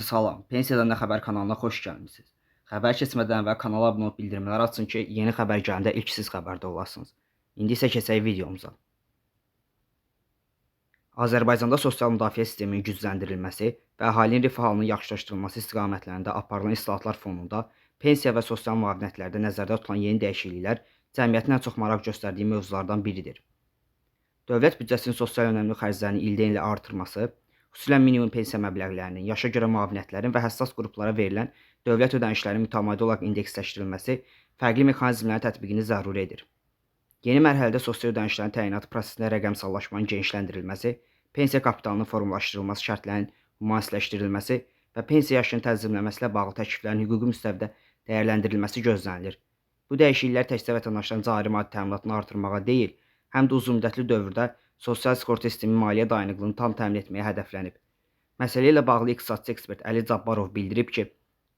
Salam, Pensiyadan Nə Xəbər kanalına xoş gəlmisiniz. Xəbər keçmədən əvvəl kanala abunə olub bildirimləri açın ki, yeni xəbər gələndə ilk siz xəbərdar olasınız. İndi isə keçək videomuza. Azərbaycanda sosial müdafiə sisteminin gücləndirilməsi və əhalinin rifah halının yaxşılaşdırılması istiqamətlərində aparılan islahatlar fonunda pensiya və sosial müavinətlərdə nəzərdə tutulan yeni dəyişikliklər cəmiyyətin ən çox maraq göstərdiyi mövzulardan biridir. Dövlət büdcəsinin sosial önəmli xərclərinin ildən-ilə artırması, xüsusilə minimum pensiya məbləğlərinin, yaşa görə müavinətlərin və həssas qruplara verilən dövlət ödənişlərinin mütəmadi olaraq indeksləşdirilməsi fərqli mexanizmlərin tətbiqini zəruri edir. Yeni mərhələdə sosial ödənişlərin təyinatı prosesində rəqəmsallaşmanın genişləndirilməsi, pensiya kapitalının formalaşdırılması şərtlərinin humanistləşdirilməsi və pensiya yaşının tənzimlənməsi ilə bağlı təkliflərin hüquqi müstəvidə dəyərləndirilməsi gözlənilir. Bu dəyişikliklər təkcə vətəndaşların cari maddi təminatını artırmağa deyil, həm də uzunmüddətli dövrdə sosial sığorta sisteminin maliyyə dayanıqlığını tam təmin etməyə hədəflənib. Məsələ ilə bağlı iqtisadçı ekspert Əli Cabbarov bildirib ki,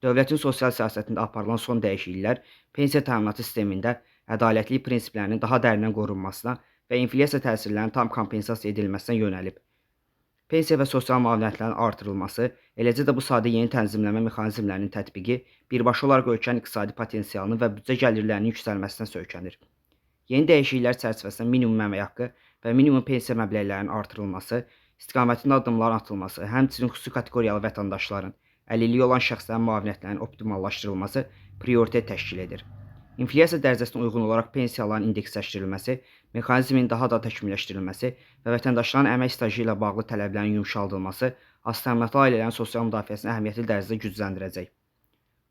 dövlətin sosial siyasətində aparılan son dəyişikliklər pensiya təminatı sistemində ədalətlilik prinsiplərinin daha dərindən qorunmasına və inflyasiya təsirlərinin tam kompensasiya edilməsinə yönəlib. Pensiya və sosial müavinətlərin artırılması, eləcə də bu sadə yeni tənzimləmə mexanizmlərinin tətbiqi birbaşa olaraq ölkənin iqtisadi potensialının və büdcə gəlirlərinin yüksəlməsinə söykənir. Yeni dəyişikliklər çərçivəsində minimum əmək haqqı və minimum pensiya məbləğlərinin artırılması, istiqamətində addımların atılması, həmçinin xüsusi kateqoriyalı vətəndaşların, əlilliyi olan şəxslərin müavinətlərinin optimallaşdırılması prioritet təşkil edir. İnflyasiya dərəcəsinə uyğun olaraq pensiyaların indeksləşdirilməsi, mexanizmin daha da təkmilləşdirilməsi və vətəndaşların əmək stajı ilə bağlı tələblərin yumşaldılması aztəminatlı ailələrin sosial müdafiəsini əhəmiyyətli dərəcədə gücləndirəcək.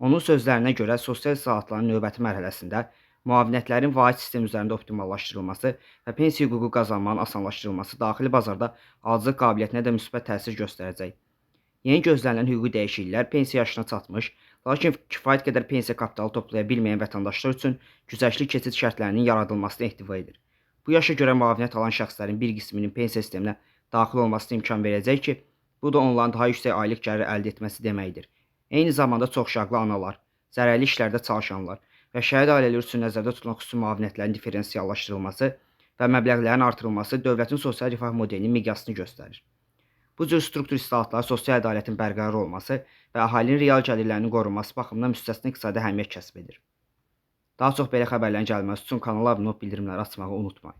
Onun sözlərinə görə sosial islahatların növbəti mərhələsində müavinətlərin vahid sistem üzərində optimallaşdırılması və pensiya hüququ qazanmanın asanlaşdırılması daxili bazarda alıcılıq qabiliyyətinə də müsbət təsir göstərəcək. Yeni gözlənilən hüquqi dəyişikliklər pensiya yaşına çatmış, lakin kifayət qədər pensiya kapitalı toplaya bilməyən vətəndaşlar üçün güzəştli keçid şərtlərinin yaradılmasını ehtiva edir. Bu yaşa görə müavinət alan şəxslərin bir qisminin pensiya sisteminə daxil olmasına imkan verəcək ki, bu da onların daha yüksək aylıq gəlir əldə etməsi deməkdir. Eyni zamanda çoxuşaqlı analar, zərərli işlərdə çalışanlar və şəhid ailələri üçün nəzərdə tutulan xüsusi müavinətlərin diferensiallaşdırılması və məbləğlərin artırılması dövlətin sosial rifah modelinin miqyasını göstərir. Bu cür struktur islahatları sosial ədalətin bərqərar olması və əhalinin real gəlirlərinin qorunması baxımından müstəsna iqtisadi əhəmiyyət kəsb edir. Daha çox belə xəbərlərin gəlməsi üçün kanala abunə olub bildirimləri açmağı unutmayın.